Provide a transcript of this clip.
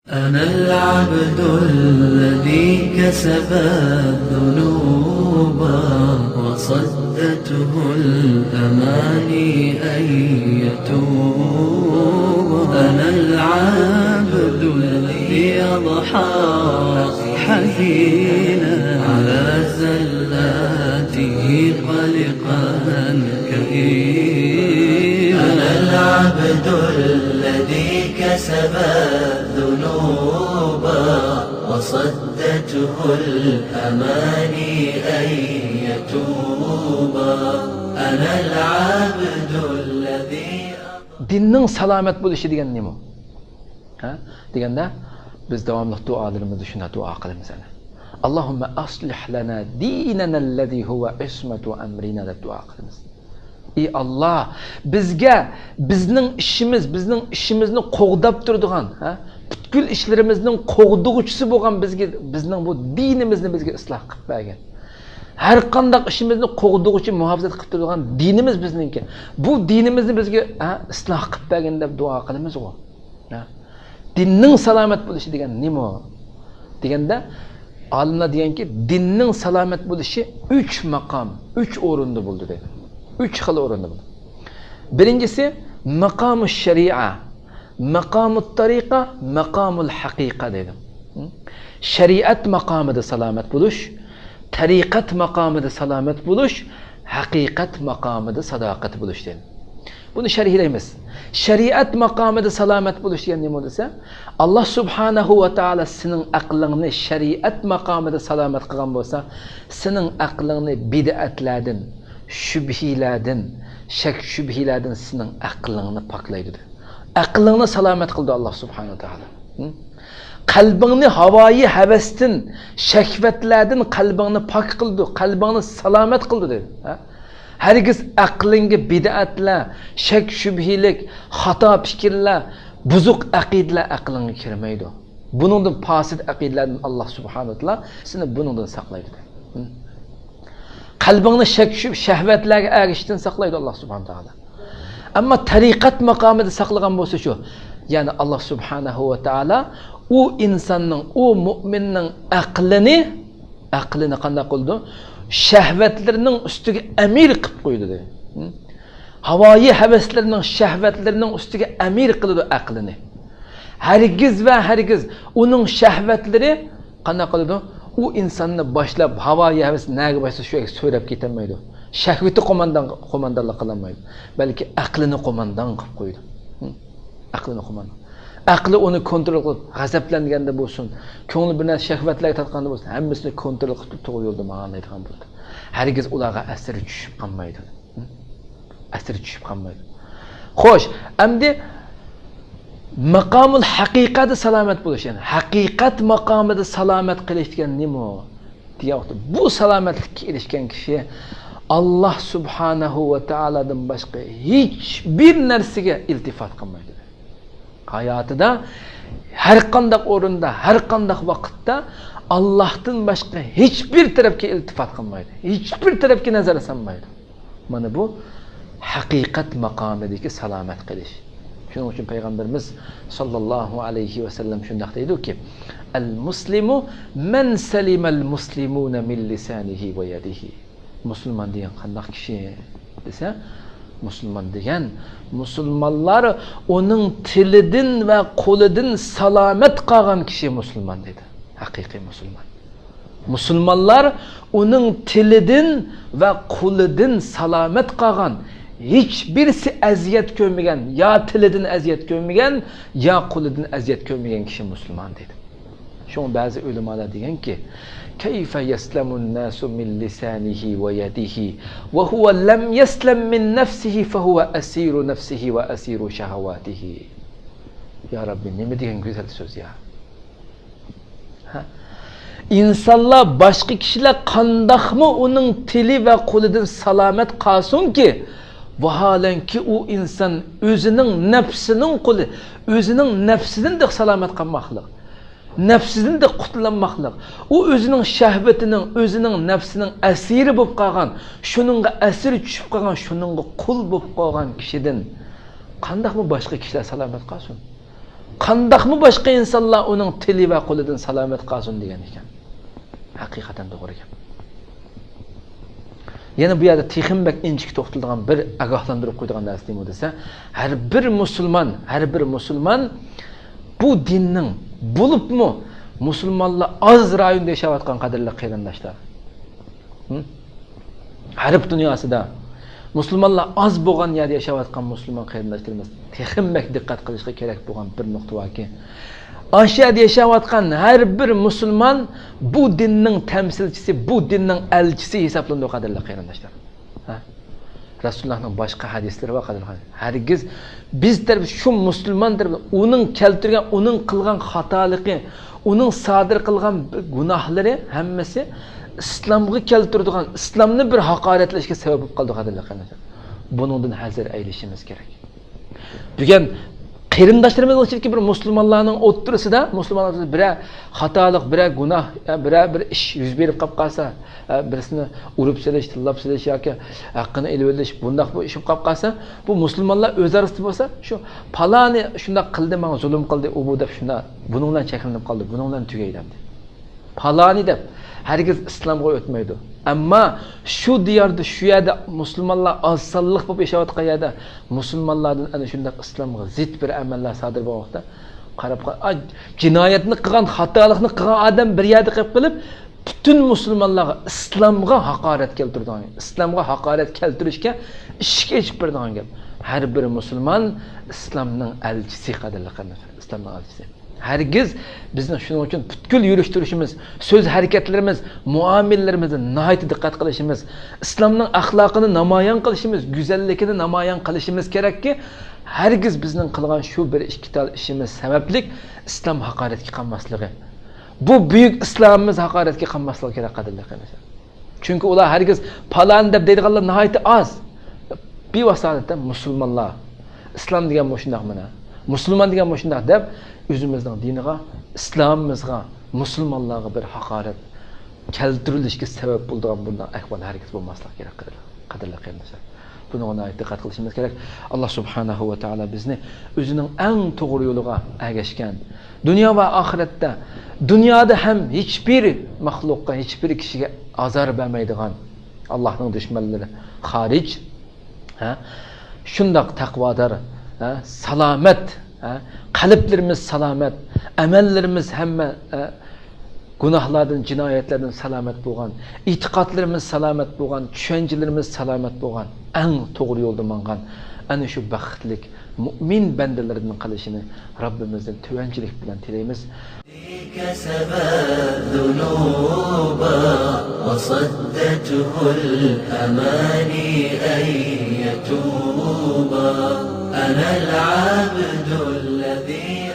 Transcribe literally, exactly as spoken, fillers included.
أنا العبد الذي كسب الذنوب وصدته الأماني أن يتوب. أنا العبد الذي أضحى حزينا على زلاته قلقا كئيبا. أنا العبد الذي كسب الذنوب وصدته الأماني أن يتوب. أنا العبد الذي دىننىڭ سالامەت بولۇشى دېگەن نېمە؟ ھە؟ دېگەندە، بىز داۋاملىق دۇئالىرىمىزدا شۇنداق دۇئا قىلىمىز ئەنە. اللهم أصلح لنا ديننا الذي هو عصمة أمرنا دەپ دۇئا قىلىمىز. ئى ئاللا، بىزگە بىزنىڭ ئىشىمىز، بىزنىڭ ئىشىمىزنى قوغداپ تۇرىدىغان، ھە؟ پۈتكۈل ئىشلىرىمىزنىڭ قوغدىغۇچىسى بولغان بىزگە، بىزنىڭ بۇ دىنىمىزنى بىزگە ئىسلاھ قىلىپ بەرگىن. ھەر قانداق ئىشىمىزنى قوغدىغۇچى، مۇھاپىزەت قىلىپ تۇرىدىغان دىنىمىز بىزنىڭكى. بۇ دىنىمىزنى بىزگە، ھە، ئىسلاھ قىلىپ بەرگىن دەپ دۇئا قىلىمىزغۇ. ھە؟ دىننىڭ سالامەت بولۇشى دېگەن نېمە؟ دېگەندە، ئالىملار دېگەنكى، دىننىڭ سالامەت بولۇشى ئۈچ ماقام، ئۈچ ئورۇندا بولىدۇ دەيدۇ. ئۈچ خىل ئورۇندا بولىدۇ. بىرىنچىسى، ماقامۇ شەرىئە، ماقامۇ تەرىقە، ماقامۇل ھەقىقە دەيدۇ. شەرىئەت ماقامىدا سالامەت بولۇش، تەرىقەت ماقامىدا سالامەت بولۇش، ھەقىقەت ماقامىدا ساداقەت بولۇش دەيدۇ. بۇنى شەرھلەيمىز. شەرىئەت ماقامىدا سالامەت بولۇش دېگەن نېمە دېسە، ئاللا سۇبھانەھۇ ۋە تائالا سېنىڭ ئەقلىڭنى شەرىئەت ماقامىدا سالامەت قىلغان بولسا، سېنىڭ ئەقلىڭنى بىدئەتلەردىن، شۈبھىلەردىن، شەك شۈبھىلەردىن سېنىڭ ئەقلىڭنى پاكلايدۇ. ئەقلىڭنى سالامەت قىلىدۇ ئاللا سۇبھانەھۇ ۋە تائالا. ھە؟ قەلبىڭنى ھاۋايى ھەۋەستىن، شەھۋەتلەردىن قەلبىڭنى پاك قىلىدۇ، قەلبىڭنى سالامەت قىلىدۇ دېدى. ھە؟ ھەرگىز ئەقلىڭگە بىدئەتلەر، شەك شۈبھىلىك، خاتا پىكىرلەر، بۇزۇق ئەقىدىلەر ئەقلىڭگە كىرمەيدۇ. بۇنىڭدىن، پاسىد ئەقىدىلەردىن ئاللا سۇبھانەھۇ ۋە تائالا سېنى بۇنىڭدىن ساقلايدۇ. ھە؟ قەلبىڭنى شەك شۈبھە، شەھۋەتلەرگە ئەگىشىشتىن ساقلايدۇ ئاللا سۇبھانەھۇ ۋە تائالا. ئەمما تەرىقەت ماقامىدا ساقلىغان بولسا شۇ، يەنى ئاللا سۇبھانەھۇ ۋە تائالا ئۇ ئىنساننىڭ، ئۇ مۇئمىننىڭ ئەقلىنى، ئەقلىنى قانداق قىلىدۇ؟ شەھۋەتلىرىنىڭ ئۈستىگە ئەمىر قىلىپ قويىدۇ دەيدۇ. ھە؟ ھاۋايى ھەۋەسلىرىنىڭ، شەھۋەتلىرىنىڭ ئۈستىگە ئەمىر قىلىدۇ ئەقلىنى. ھەرگىز ۋە ھەرگىز ئۇنىڭ شەھۋەتلىرى قانداق قىلىدۇ؟ ئۇ ئىنساننى باشلاپ، ھاۋايى ھەۋەس نەگە باشلىسا، شۇ يەرگە سۆرەپ كېتەلمەيدۇ. شەھۋىتى قوماندان، قوماندانلىق قىلالمايدۇ. بەلكى ئەقلىنى قوماندان قىلىپ قويىدۇ. ھە؟ ئەقلىنى قوماندان. ئەقلى ئۇنى كونترول قىلىپ، غەزەپلەنگەندە بولسۇن، كۆڭلى بىر نەرسە شەھۋەتلەرگە تارتقاندا بولسۇن، ھەممىسىنى كونترول قىلىپ تۇرۇپ، توغرا يولدا ماڭالايدىغان بولىدۇ. ھەرگىز ئۇلارغا ئەسىرى چۈشۈپ قالمايدۇ. ھە؟ ئەسىرى چۈشۈپ قالمايدۇ. خوش، ئەمدى ماقامۇل ھەقىقەتتە سالامەت بولۇش، يەنى ھەقىقەت ماقامىدا سالامەت قېلىش دېگەن نېمە؟ دېگەن ۋاقىتتا، بۇ سالامەتلىككە ئېرىشكەن كىشى ئاللا سۇبھانەھۇ ۋە تائالادىن باشقا ھېچبىر نەرسىگە ئىلتىپات قىلمايدۇ. ھاياتىدا ھەر قانداق ئورۇندا، ھەر قانداق ۋاقىتتا ئاللاھتىن باشقا ھېچبىر تەرەپكە ئىلتىپات قىلمايدۇ. ھېچبىر تەرەپكە نەزەر سالمايدۇ. مانا بۇ ھەقىقەت ماقامىدىكى سالامەت قېلىش. شۇنىڭ ئۈچۈن پەيغەمبىرىمىز ساللاللاھۇ ئەلەيھى ۋەسەللەم شۇنداق دەيدۇكى، المسلم من سلم المسلمون من لسانه ويده. مۇسۇلمان دېگەن قانداق كىشى دېسە، مۇسۇلمان دېگەن، مۇسۇلمانلار ئۇنىڭ تىلىدىن ۋە قولىدىن سالامەت قالغان كىشى مۇسۇلمان دېدى. ھەقىقىي مۇسۇلمان. مۇسۇلمانلار ئۇنىڭ تىلىدىن ۋە قولىدىن سالامەت قالغان، ھېچبىرسى ئەزىيەت كۆرمىگەن، يا تىلىدىن ئەزىيەت كۆرمىگەن، يا قولىدىن ئەزىيەت كۆرمىگەن كىشى مۇسۇلمان دېدى. شۇڭا بەزى ئۆلىمالار دېگەنكى، كيف يسلم الناس من لسانه ويده وهو لم يسلم من نفسه فهو أسير نفسه وأسير شهواته. يا ربي، نېمە دېگەن گۈزەل سۆز يا. ھە؟ ئىنسانلار، باشقا كىشىلەر قانداقمۇ ئۇنىڭ تىلى ۋە قولىدىن سالامەت قالسۇنكى، ۋاھالەنكى ئۇ ئىنسان ئۆزىنىڭ نەپسىنىڭ قۇلى، ئۆزىنىڭ نەپسىدىن دېخى سالامەت قالماقلىق، نەپسىدىن دېخى قۇتۇلالماقلىق، ئۇ ئۆزىنىڭ شەھۋىتىنىڭ، ئۆزىنىڭ نەپسىنىڭ ئەسىرى بولۇپ قالغان، شۇنىڭغا ئەسىر چۈشۈپ قالغان، شۇنىڭغا قۇل بولۇپ قالغان كىشىدىن قانداقمۇ باشقا كىشىلەر سالامەت قالسۇن؟ قانداقمۇ باشقا ئىنسانلار ئۇنىڭ تىلى ۋە قولىدىن سالامەت قالسۇن دېگەن ئىكەن. ھەقىقەتەن توغرا گەپ. يەنە بۇ يەردە تېخىمۇ بەك ئىنچىكە توختىلىدىغان بىر ئاگاھلاندۇرۇپ قويىدىغان نەرسە نېمە دېسە، ھەر بىر مۇسۇلمان، ھەر بىر مۇسۇلمان بۇ دىننىڭ، بولۇپمۇ مۇسۇلمانلار ئاز رايوندا ياشاۋاتقان قەدىرلىك قېرىنداشلار. ھە؟ غەرب دۇنياسىدا مۇسۇلمانلار ئاز بولغان يەردە ياشاۋاتقان مۇسۇلمان قېرىنداشلىرىمىز تېخىمۇ بەك دىققەت قىلىشقا كېرەك بولغان بىر نۇقتا باركى، ئاشۇ يەردە ياشاۋاتقان ھەر بىر مۇسۇلمان بۇ دىننىڭ تەمسىلچىسى، بۇ دىننىڭ ئەلچىسى ھېسابلىنىدۇ، قەدىرلىك قېرىنداشلار. ھە؟ رەسۇلۇللاھنىڭ باشقا ھەدىسلىرى بار، قەدىرلىك قېرىنداشلار. ھەرگىز بىز تەرىپى شۇ مۇسۇلمان تەرىپى ئۇنىڭ كەلتۈرگەن، ئۇنىڭ قىلغان خاتالىقى، ئۇنىڭ سادىر قىلغان گۇناھلىرى ھەممىسى ئىسلامغا كەلتۈرىدىغان، ئىسلامنى بىر ھاقارەتلەشكە سەۋەب بولۇپ قالىدۇ، قەدىرلىك قېرىنداشلار. بۇنىڭدىن ھەزەر ئەيلىشىمىز كېرەك. بۈگۈن قېرىنداشلىرىمىزنىڭ ئىچىدىكى بىر مۇسۇلمانلارنىڭ ئوتتۇرىسىدا، مۇسۇلمانلار ئوتتۇرىسىدا بىرەر خاتالىق، بىرەر گۇناھ، بىرەر بىر ئىش يۈز بېرىپ قاپ قالسا، بىرسىنى ئۇرۇپ سېلىش، تىللاپ سېلىش ياكى ھەققىنى ئېلىۋېلىش، بۇنداق بۇ ئىش بولۇپ قاپ قالسا، بۇ مۇسۇلمانلار ئۆز ئارىسىدا بولسا، شۇ پالانى شۇنداق قىلدى، ماڭا زۇلۇم قىلدى، ئۇ بۇ دەپ شۇنداق، بۇنىڭ بىلەن چەكلىنىپ قالدى، بۇنىڭ بىلەن تۈگەيدۇ ئەمدى. پالانى دەپ ھەرگىز ئىسلامغا ئۆتمەيدۇ. ئەمما شۇ دىياردا، شۇ يەردە مۇسۇلمانلار ئاز سانلىق بولۇپ ياشاۋاتقان يەردە مۇسۇلمانلاردىن ئەنە شۇنداق ئىسلامغا زىت بىر ئەمەللەر سادىر بولغان ۋاقىتتا قاراپ قال-، ئا، جىنايەتنى قىلغان، خاتالىقنى قىلغان ئادەم بىر يەردە قېلىپ قېلىپ، پۈتۈن مۇسۇلمانلارغا، ئىسلامغا ھاقارەت كەلتۈرىدىغان، ئىسلامغا ھاقارەت كەلتۈرۈشكە ئىشىك ئېچىپ بېرىدىغان گەپ. ھەر بىر مۇسۇلمان ئىسلامنىڭ ئەلچىسى، قەدىرلىك قېرىنداشلار، ئىسلامنىڭ ئەلچىسى. ھەرگىز بىزنىڭ شۇنىڭ ئۈچۈن پۈتكۈل يۈرۈش تۇرۇشىمىز، سۆز ھەرىكەتلىرىمىز، مۇئامىلىلىرىمىزدە ناھايىتى دىققەت قىلىشىمىز، ئىسلامنىڭ ئەخلاقىنى نامايان قىلىشىمىز، گۈزەللىكىنى نامايان قىلىشىمىز كېرەككى، ھەرگىز بىزنىڭ قىلغان شۇ بىر ئىككى تال ئىشىمىز سەۋەبلىك ئىسلام ھاقارەتكە قالماسلىقى، بۇ بۈيۈك ئىسلامىمىز ھاقارەتكە قالماسلىقى كېرەك، قەدىرلىك قېرىنداشلار. چۈنكى ئۇلار ھەرگىز پالان دەپ دەيدىغانلار ناھايىتى ئاز. بىۋاسىتە مۇسۇلمانلار، ئىسلام دېگەن مۇشۇنداق مانا، مۇسۇلمان دېگەن مۇشۇنداق دەپ، ئۆزىمىزنىڭ دىنىغا، ئىسلامىمىزغا، مۇسۇلمانلارغا بىر ھاقارەت كەلتۈرۈلۈشكە سەۋەب بولىدىغان بۇنداق ئەھۋال ھەرگىز بولماسلىقى كېرەك، قەدىرلىك قېرىنداشلار. بۇنىڭغا ناھايىتى دىققەت قىلىشىمىز كېرەك. ئاللا سۇبھانەھۇ ۋە تائالا بىزنى ئۆزىنىڭ ئەڭ توغرا يولىغا ئەگەشكەن، دۇنيا ۋە ئاخىرەتتە، دۇنيادا ھەم ھېچبىر مەخلۇققا، ھېچبىر كىشىگە ئازار بەرمەيدىغان، ئاللانىڭ دۈشمەنلىرى خارىج، ھە، شۇنداق تەقۋادار، ھە، سالامەت، ھە، قەلبلىرىمىز سالامەت، ئەمەللىرىمىز ھەممە، ھە، گۇناھلاردىن، جىنايەتلەردىن سالامەت بولغان، ئېتىقادلىرىمىز سالامەت بولغان، چۈشەنچىلىرىمىز سالامەت بولغان، ئەڭ توغرا يولدا ماڭغان، ئەنە شۇ بەختلىك مۇئمىن بەندىلەردىن قىلىشىنى رەببىمىزدىن تۆۋەنچىلىك بىلەن تىلەيمىز. كسب الذنوب وصدته الأماني أن يتوب. أنا العبد الذي